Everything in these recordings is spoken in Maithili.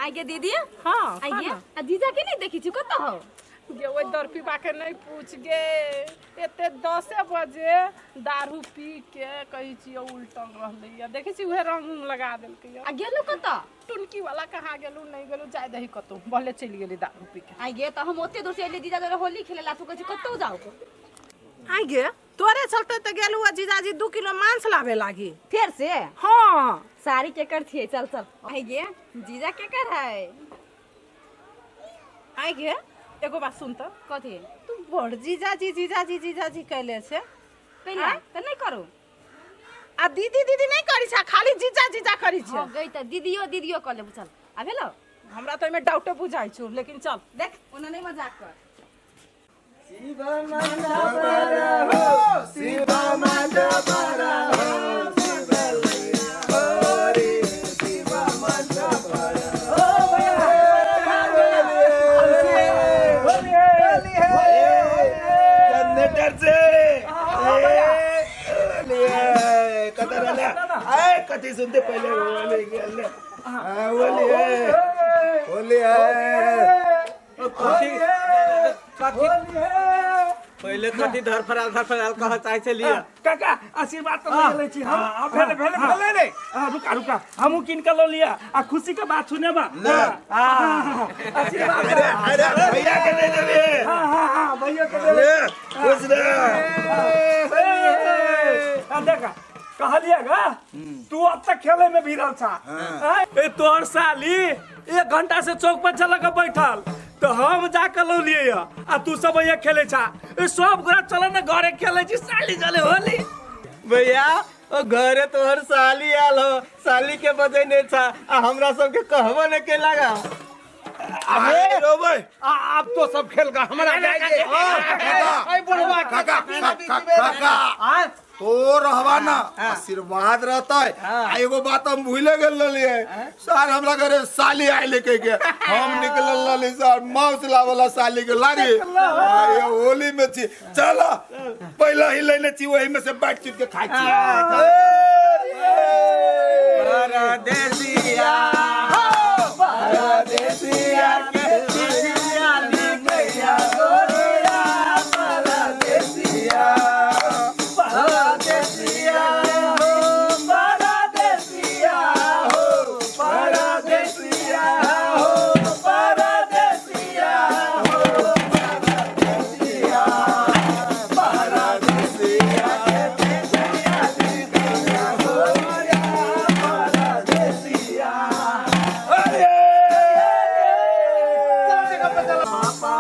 आगे दीदी। हाँ। आगे आ जीजा के नहीं देखी छी, कतऽ हो गे? ओहि दरपीबा के नहीं पूछ गे, एते 10 बजे दारू पी के कहै छियै उल्टल रहलै। देखै छी, उहे रंग उंग लगा देलकै। आ गेलू कतऽ? टुनकी वाला कहाँ गेलू, नहीं गेलू, जाय दही कतौ, भले चलि गेली दारू पी के। आगे तऽ हम ओते दूर से एलियै जीजा जरे होली खेले ला, तू कहै छी कतौ जाओ। आइ गे, तोरे चलते तऽ गेलू आ जीजाजी 2 किलो मांस लाबे लागी। फेर से? हाँ। साड़ी केकर छियै? चल चल। आगे जीजा केकर है? आइ गे, एगो बात सुन तऽ। कथी? तू बड़ जीजाजी जीजाजी जीजाजी कैले छै। कैला तऽ नहीं करू? आ दीदी दीदी नहीं करी छै, खाली जीजा जीजा करी छै। हाँ गई, तऽ दीदियो दीदियो कर लेबू। चल, आ भेलो। हमरा तऽ एहिमे डाउटे बुझाइ छौ, लेकिन चल। देख, ओना नहीं मजाक कर। शिव माता हो, शिव माता बड़ा हो, शिव हरि, शिव माता बड़ा हो। जनरेटर से कता रहले आए, कथी सुनते पहले होली गेल, होली है, होली है। कथी कथी पहिले कथी धरफराल धरफराल कह चाहे छलियै? काका, आशीर्वाद तो ले ले छी हम। हाँ, भेले भेले भेले रे। रुका रुका, हमहूँ किन के लऽ लिया आ खुशी के बात सुने बा। ना। आशीर्वाद। अरे अरे, भैया के दे देबे। हाँ हाँ हाँ, भैया के दे। ले, खुश रह। आ देखा, कहलिए गा, तू अब तक खेले में भिड़ल छा। ए तोहर साली 1 घंटा से चौक पर चल के बैठल, तो हम जाके लौ लिए आ तू सब यहाँ खेले छा। ए सब गोरा चल ने घरे, खेले छी साली जले होली। भैया, ओ घरे तोहर साली आयल हो, साली के बजेने छा आ हमरा सबके कहबो ने के लगा। अरे रोबे। आ अब तो सब खेल का हमरा जाए दे। काका। बुढ़वा। काका, काका, काका, तो रहबा ना, आशीर्वाद रहता है। आ एगो बात हम भूले गेल रहलिए सर, हमरा घरे साली आइले कह के हम निकलल रहली सर मांस लावला साली के लागी। आ, ये होली में छी, चल पहले ही लेने छी, वही में से बैठ चिट के खाई छी। परदेसिया हो, परदेसिया के चिड़िया लिखैया गोरिया, परदेसिया, परदेसिया हो, परदेसिया हो, परदेसिया हो, परदेसिया हो, परदेसिया, परदेसिया के चिड़िया लिखैया गोरिया, परदेसिया।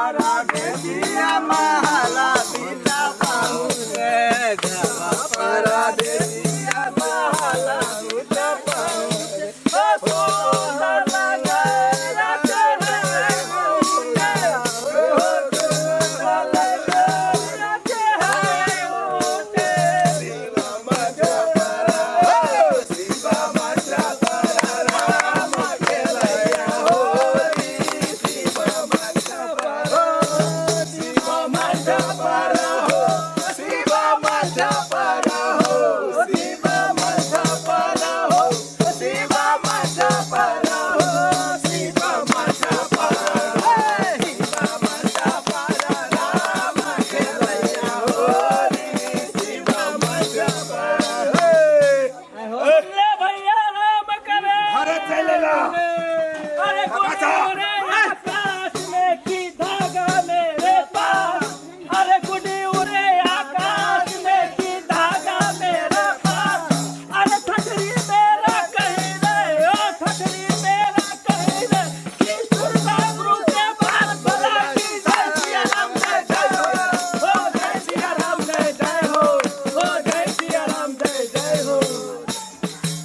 परदेसिया महला बीता पहुँचे, परदेसिया महला बीता पहुँचे, ओ सुंदर लगे रखे है ऊँचे, ओ सुंदर लगे रखे है ऊँचे। शिवा माता परा शिवा माता परा राम खेलैया होली, शिवा माता परा, शिवा माता परा हो, शिवा माता परा हो, शिवा माता परा हो, शिवा माता परा हो, शिवा माता परा, शिवा माता परा राम खेलैया होली, शिवा माता परा। ले भैया, राम करे। अरे चले ला। अरे काका। गुडी उड़े आकाश में की धागा मेरे पास, अरे गुडी उड़े आकाश में की धागा मेरे पास, अरे ठठरी मेरा कहीं रे, ओ ठठरी मेरा कहीं रे कि सुरता गुरु के बात भला की। जय सिया राम, जय जय हो, ओ जय सिया राम, जय जय हो, ओ जय सिया राम, जय जय हो।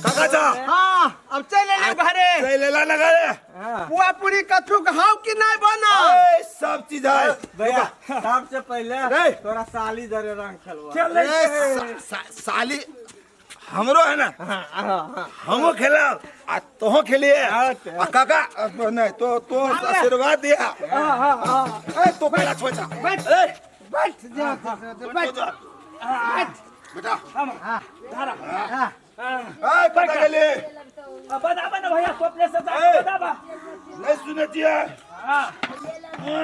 काका जा। हाँ, अब चल एलियै घरे। चले ला ना घरे। पुआ पूरी कथू हाउ कि नहीं बनल? ए, सब चीज है। भैया, सबसे पहले रे। तोरा साली जरे रंग खेलवा। खेले। ए, साली हमरो है ना, हमो खेला आ तोहो खेलिए। आ काका, नहीं तो आशीर्वाद दिया। ए तो पहला छोड़ जा। बैठ। ए बैठ जा, बैठ। बेटा। धारा। ए कतऽ गेली? अब बताबा ना भैया, तू अपने से जाके ए। बताबा। नहीं सुनै छियै? हाँ। ए,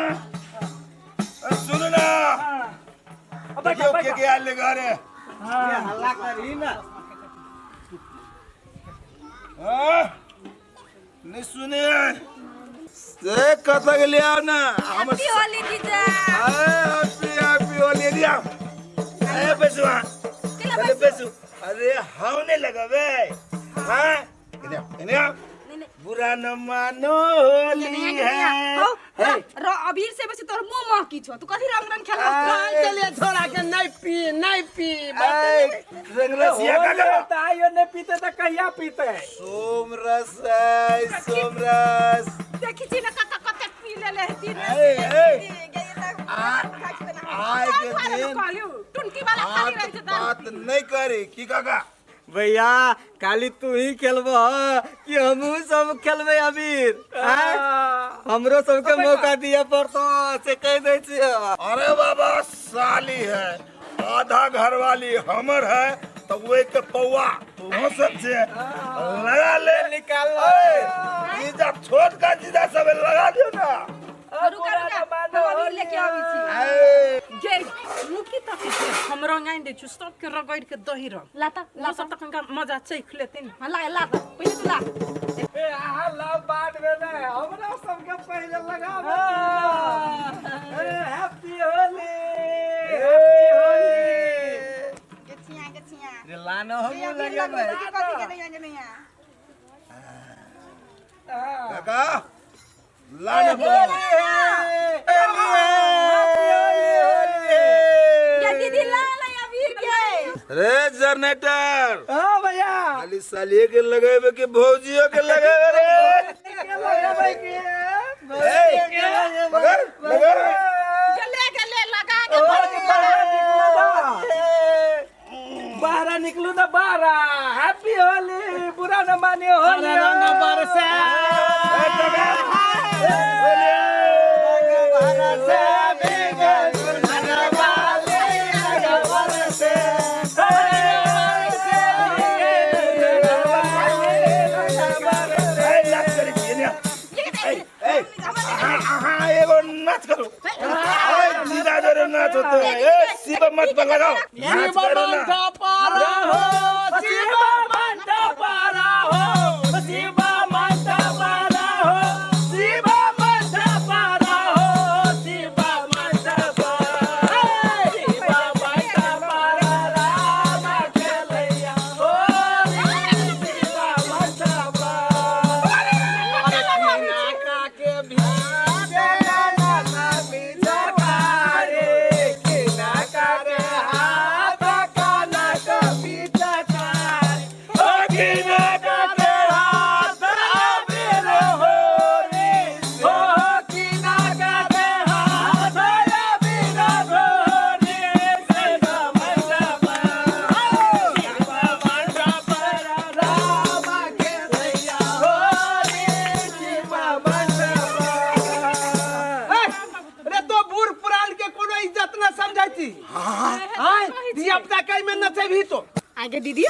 सुनू ना। अब बैठा। देखियौ के बैठा। के आयल घरे। हाँ। हल्ला करही ना। हाँ? नहीं सुने से कतऽ गेलियै? आउ ना हम। हैप्पी होली जीजा। हैप्पी हैप्पी होली दिया। ए बैसुआ। चलो। अरे बैसु, अरे हम नहीं लगबे। हाँ, इन्हें आओ, इन्हें आओ। नहीं। बुरा न मानो, होली है। हो, अबीर से बेसी तोर मुंह महकी छो। तू कथी रंग रंग खेला? चलिए, छोड़ा के नहीं पी, नहीं पी। ए, रंग रसिया का करो। आइयो नहीं पीते तो कहिया पीते? सोम रस है, सोम रस। देखी छी ना काका, कतेक पी लेले हेती रे। ए, ए। आय के दिन कहलियौ टुनकी वाला खाली रहै छै दारू। बात नहीं करी की काका? भैया, खाली तू ही खेलबो कि हमहू सब खेलबै अबीर? आँय? हमरो सबके मौका दिया पड़तो से कह दै छियै। अरे बाबा, साली है, आधा घर वाली हमर है, तो वही के पौआ तुहो सब छे, लगा ले। निकाल। ए, जीजा, छोट का जीजा सब लगा दियो ना। रुका रुका, हम अबीर लेके आबै छी। ए, गे मुकी तक हम रंगाइन दै छु सबके, रगड़ि के दही रंग। लाता। ओ लाता। सब तखनका मजा चखि लेथिन। हाँ, ला लाता, पहिले तू ला। ए, अहाँ लव बाद में नहीं, हमरा सबके पहिले लगाबे। Happy Holi, happy Holi. गछिया गछिया। रे लानो, हम अबीर लगेबै। लगबै कथी के दैया के नैया। काका, ला ना। या दीदी, ला ला अबीर के। रे जनरेटर। हाँ भैया। खाली सालिए के लगेबे कि भौजियो के लगेबे रे? के लगेबै के? ए, पकड़, लगा। गले गले लगा के। बाहर निकलू ना बाहर। हैप्पी होली, बुरा न मानियो, होली रंग बरसे। ए, नाच करै छी, एने आ। ए, ए, अहाँ अहाँ एगो नाच करू। ए, जीजा जोरे नाच होते। ए, शिव मत पर लगाओ, नाच करो ना। पारा हो, शिवा मंडा पारा हो, शिवा मंडा पारा हो, शिवा मंडा पारा हो, शिवा मंडा पारा, शिवा मंडा पारा, राम खेलैया हो, शिवा मंडा पारा। के रे, तो बूढ़ पुरान के कोनो इज्जत ना समझै छी? आय धिया पुता कै में नचेबही तो? आगे दीदी,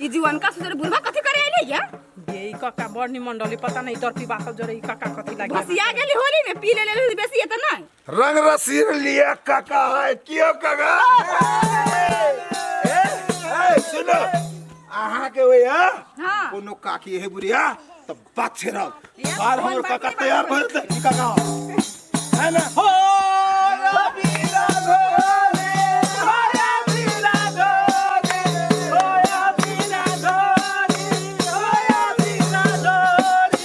ई जीवन का सुधर बुढ़वा कथी करे आइले या? गे ई काका बड़ निमन रहलै, पता नहीं दर पीबा सब जरे ई काका कथी लागि। भसिया गेली होली में, पी ले ले बेसी त नहीं। रंग रसीर लिया काका है क्यों काका? ए, ए, सुनो, अहाँ के भैया हाँ। कोनो काकी है बुढ़िया तो बात छे रह या, बार कोन हमर बात काका नहीं। तैयार भऽ जेतै की काका, है ना? हो रबीरा घोरे, हो रबीरा घोरे, हो रबीरा घोरे, हो रबीरा घोरे,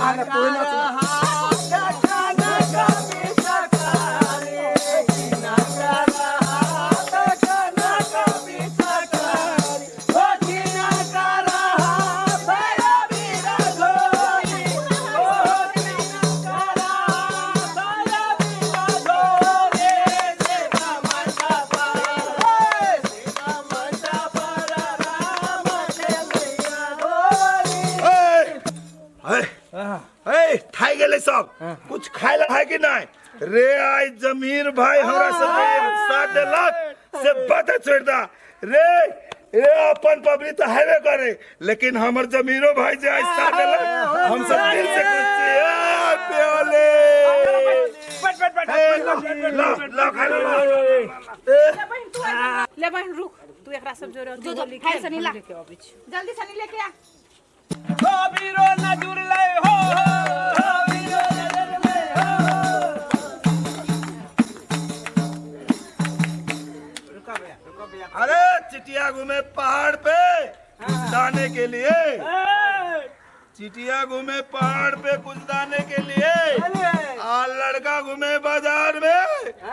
आने तोय नाच। हाथ कुछ खाए ला है कि नहीं रे? आई जमीर भाई हमरा सब साथ देलक से बात छोड़ दा रे। रे अपन पब्लिक तो हैवे करे, लेकिन हमर जमीरो भाई जे आई साथ देलक, हम सब दिल से खुश छी। ए, प्योले बैठ बैठ बैठ। ए, ला ला ला, खा ला, ला। ले बहिन, तू आ। ले बहिन, रुक तू, एकरा सब जोरे जो, जो, होली खाइ खेल, सनी हम ला। लेके अबै छी। जल्दी सनी लेके आ। हो वीरो न जुड़ले हो, हो वीरो न जुड़ले हो। अरे चिटिया घूमे पहाड़ पे कुछ दाने के लिए, चिटिया घूमे पहाड़ पे कुछ दाने के लिए, आ लड़का घूमे बाजार में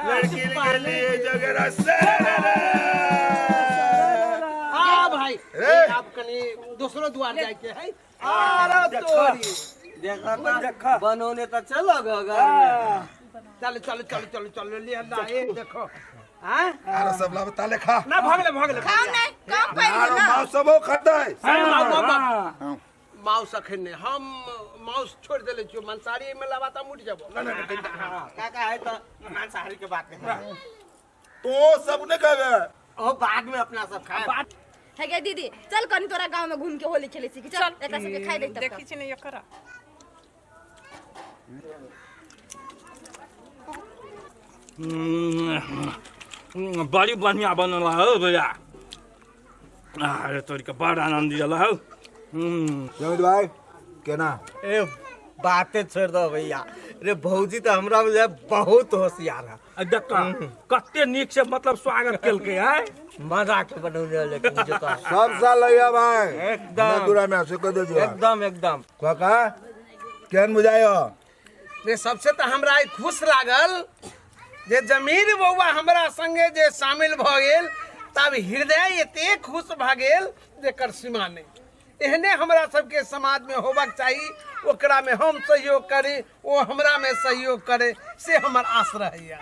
लड़की के लिए जगरा से। हाँ भाई। रे। आप कनी दोसरो द्वार जाए के है। अरे तोरी। देखा तो बनौने तो चलो गो घर में। चल चल चल चल चल, ले अल्लाह, ए देखो हाँ। अरे सब ला बता ले खा। ना, भागले भागले। खाओ नहीं कम पड़ अरे ना। माँ सबो खाता है। माउस अखन नहीं, हम माउस छोड़ देले छियो, मांसाहारी में लावा त मुट जाबो। काका है तो मांसाहारी के बात नहीं। तो सब ने कहबे। ओ बाद में अपना सब खाए। है गे दीदी, चल कनी तोरा गांव में घूम के होली खेले छी। चल, एकरा सबके खाइ दे तब। देखी छी ने एकरा। बड़ी बढ़िया बनल हो भैया। अरे तोरी के बड़ आनंद दियल हो। जमीर भाई, केना? ए बातें छोड़ दो भैया। रे भौजी तो हमरा बुझाय बहुत होशियार है। आ देख कते नीक से मतलब स्वागत केलकै है। मजा के बनौने, लेकिन जो कह। सब साल लइया भाई। एकदम। दूरा में से कह दे। एकदम एकदम। काका, केहन बुझायो? रे सबसे तऽ हमरा आइ खुश लागल जे जमीर बौआ हमरा संगे जे शामिल भऽ गेल, तब हृदय एते खुश भऽ गेल जेकर सीमा नहि। एहने हमरा सबके समाज में होबाक चाही। ओकरा में हम सहयोग करी, ओ हमरा में सहयोग करे, से हमर आस रहैया।